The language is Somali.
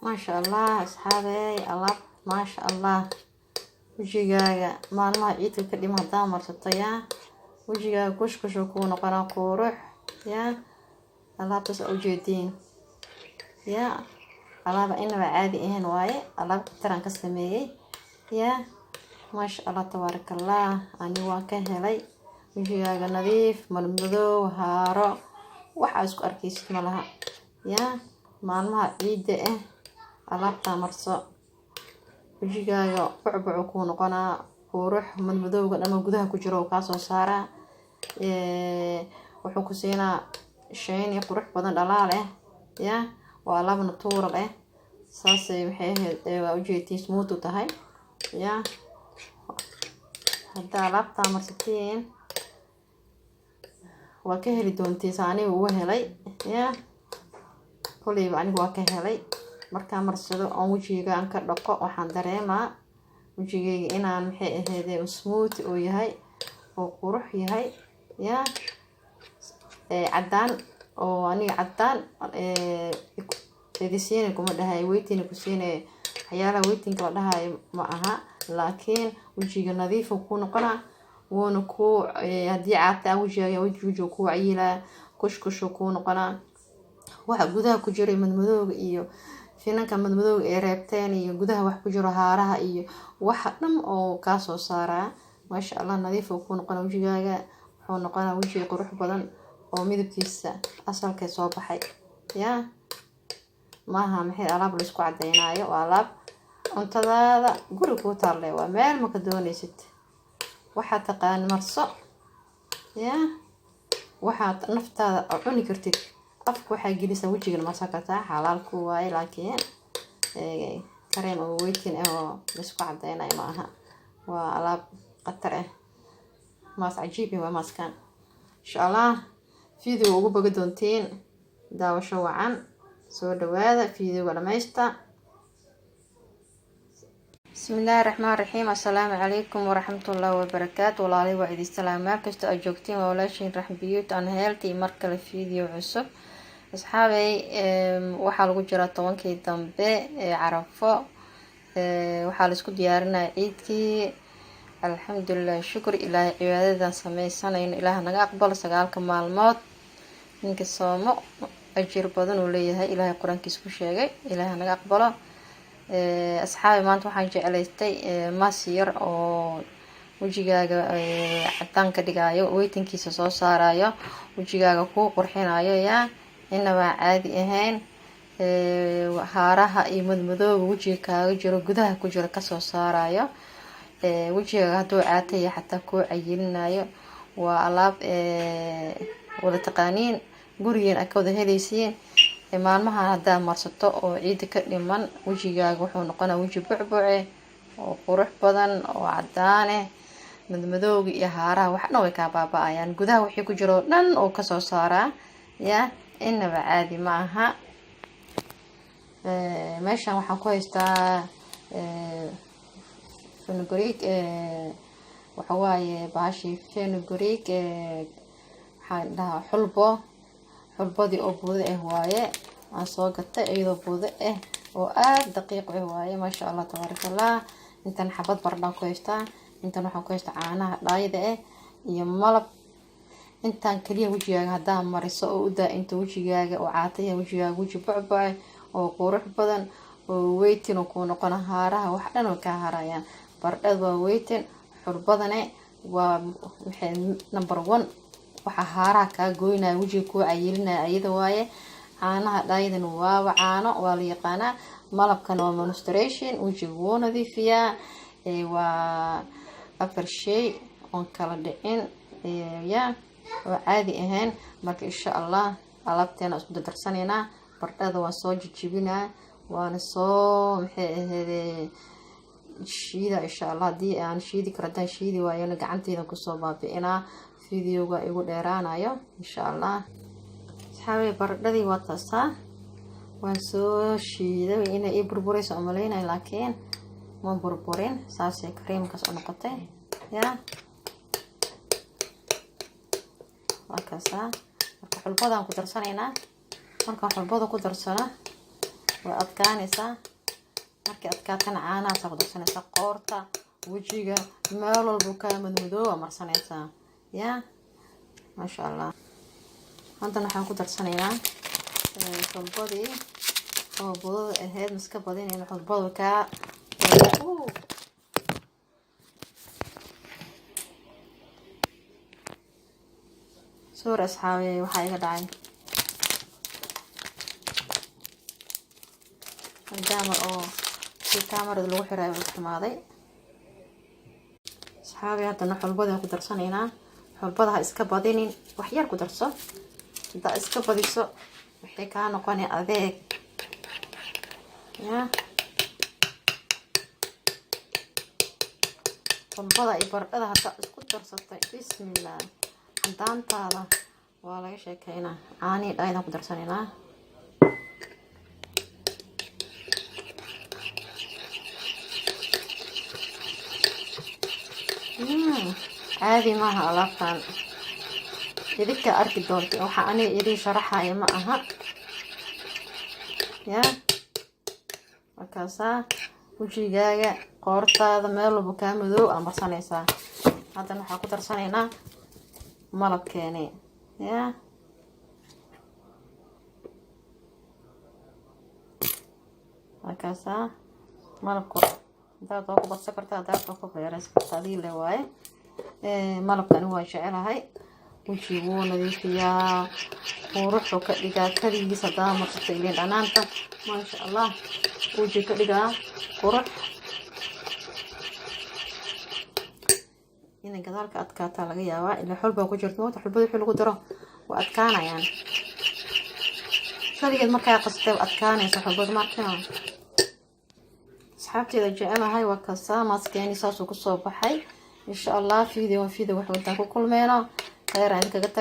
Maasha Allah, asxaabey, alaab maasha Allah. Wejigaaga maalmaha ciidka ka dhima hadaa marsato, yaa, wejigaaga kushkushu kuu noqonaa, qurux. Yaa, alaabtaas aa ujeediin, yaa, alaaba inaba caadi ahayn waaye. Alaab khataraan ka sameeyey. Yaa, maasha Allah, tabaaraka Allah, ani waan ka helay. Wejigaaga nadiif, madmadow, haaro waxaa isku arkaysid ma laha. Yaa, maalmaha ciidda ah alaabtaa marso, wejigaaga bucbucu kuu noqonaa, qurux. Madmadowga dhama gudaha ku jiro oo kaasoo saaraa. Wuxuu ku siinaa shayni qurux badan, dhalaal ah. Yaa, waa alaab natural ah. Saasay maxay ahayd, waa ujeedtiin, smooth u tahay. Yaa, haddaa alaabtaa marsatiin, waa ka heli doontiin. Sa aniga uga helay, yaa, koleyba aniga waa ka helay. Markaan marsado oon wejiga aan ka dhaqo, waxaan dareemaa wejigayga inaan maxay ahayd smooth oo yahay oo qurux yahay. Yaa, caddaan oo aniga caddaan idisiina kuma dhahay, weytina ku siinay. Waxyaalaha weytinka la dhahayo ma aha, laakiin wejiga nadiifu kuu noqonaa, wuuna kuu haddii caata ah wejigaaga, wejiga kuu cayilaa, kushkushu kuu noqonaa. Waxa gudaha ku jiray madmadooga iyo finanka madmadooga ee reebteen iyo gudaha wax ku jiro, haaraha iyo waxa dhan oo kaasoo saaraa. Maasha Allah, nadiif kuu noqonaa wejigaaga. Wuxuu noqonaa wejiga qurux badan oo midabkiisa asalkee soo baxay. Yaa, maaha maxay alaab laisku cadeynaayo, waa alaab cuntadaada guri kuu taalle, waa meel maka doonaysid. Waxaad taqaani marso. Yaa, waxaad naftaada cuni kartid afka waxaa gelisaa, wejigana marsan kartaa, xalaal ku waaye. Laakiin kareem oo weytin ah oo laisku cadeynayo ma aha, waa alaab khatar ah, mask cajiib ah waa mask-kan. Insha Allah video ugu bogi doontiin. Daawasho wacan, soo dhawaada, videoga dhammaysta. Bismillaahi raxmaan raxiim. Assalaamu calaykum waraxmatullaahi wabarakaatu. Walaalay, waa idin salaam meel kasta aad joogtiin. Waa walaashiin Raxm Beauty and Health iyo mar kale video cusub. Asxaabey, waxaa lagu jiraa 10-kii dambe ee Carafo. Waxaa laisku diyaarinaya ciidkii. Alxamdulilah, shukr Ilaahay, cibaadadan sameysanayno Ilaah naga aqbalo. 9-ka maalmood ninka soomo ajir badan uu leeyahay, Ilaahay Qur-aankiisa ku sheegay. Ilaah naga aqbalo. Asxaabi, maanta waxaan jeclaystay mask yar oo wejigaaga cadaan ka dhigayo, weytinkiisa soo saarayo, wejigaaga kuu qurxinayo. Yaa, inabaa caadi ahayn. Haaraha iyo madmadooga wejiga kaaga jiro, gudaha ku jiro, kasoo saarayo. Wejigaaga hadduu caataya xataa kuu cayilinayo. Waa alaab wada taqaaniin, gurigeen a ka wada helaysiin. Maalmahan haddaa marsato oo ciida ka dhiman, wejigaaga wuxuu noqonaa weji bucbuce oo qurux badan oo cadaane. Madmadooga iyo haaraha wax dhan way kaa baaba-ayaan, gudaha wixii ku jiro oo dhan oo kasoo saaraa. Ya, inaba caadi ma aha. Meeshan waxaan ku haystaa fenugreek. Waxa waaye bahashi fenugreek, waxaan dhahaa xulbo. Xulbadii oo buudo ah waaye, aan soo gatay iyadoo buudo ah oo aada daqiiq ah waaye. Maasha Allah, tabaaraka Allah. Intan xabad baradhaan ku haystaa, intan waxaan ku haystaa caanaha dhaayada ah iyo malab. Intaan kaliya wejigaaga haddaa mariso oo u daa inta wejigaaga oo caataya, wejigaaga weji bucbuce oo qurux badan oo weytin oo kuu noqona. Haaraha wax dhan oo kaa harayaan. Baradhada waa weytin, xulbadane waa maxay number one. Waxaa haaraha kaa goynaya, wejiga kuu cayilinaya ayada waaye. Caanaha dhaayadana waaba caano, waa la yaqaanaa. Malabkana waa moisturization, wejiga wuu nadiifiyaa. Waa afar shay oon kala dhicin, ya, oo caadi ahayn. Marka insha Allah alaabteena isku dardarsanaynaa. Baradhada waan soo jijibinaa, waana soo maxay ahayd shiida insha Allah, haddii aan shiidi karo. Haddaan shiidi waayona, gacanteyda kusoo baabi'inaa. Videoga igu dheeraanayo insha Allah. Asxaabi, baradhadii waa taasaa, waan soo shiiday. Inay ii burburayso umaleynay, laakiin ma burburin. Saasay kareemkaas u noqotay. Ya, waa kaasaa. Marka xulbadaan ku darsanaynaa. Markaan xulbada ku darsano, Way adkaanaysaa. Markay adkaatana caanahaasaa ku darsanaysaa. Qoorta, wejiga, meel walbu kaa madmadooba marsanaysaa. Ya, maasha Allah. Haddana waxaan ku darsanaynaa xulbadii oo budada ahayd. Miska badinayna xulbadu kaa. Sorry asxaabi, waxaa iga dhacay maadaama oo si kaamarada lagu xiraayo u xumaaday. Asxaabi, haddana xulbadaan ku darsanaynaa. Xulbada ha iska badinin, wax yar ku darso. Haddaa iska badiso, waxay kaa noqonay adeeg. Ya, xulbada iyo baradhada haddaa isku darsatay, bismillah, cadaantaada waa laga sheekeynaa. Caanihii dhaayadaan ku darsanaynaa. Caadi maaha alaabtan. Idinka arki doonta, waxaa aniga idin sharaxaya ma aha. Ya, markaasaa wejigaaga, qoortaada, meel walba kaa madoow aa marsanaysaa. Haddana waxaa ku darsanaynaa malabkeeni. Ya, markaasaa malabku hadaad waa ku badsan kartaa, hadaad waa ku beeraysan kartaa, adii le waaye. Malabka anigu waa jecelahay. Wejiga wuu nadiifiyaa, quruxuu ka dhigaa. Kaligiis hadaa marsato, ileen dhanaanta, maasha Allah, wejiga ka dhigaa qurux. Inay gadaalka adkaataa laga yaabaa, ilaa xulbaa ku jirto moota. Xulbada wixii lagu daro waa adkaanayaan. Kaligeed markaa qastay adkaanaysa xulbada markina. Asxaabteeda jecelahay, waa kasaa maaskeeni, saasuu kusoo baxay. Insha Allah video video wax intaan ku kulmeyno, kheyr aan idinkaga tag.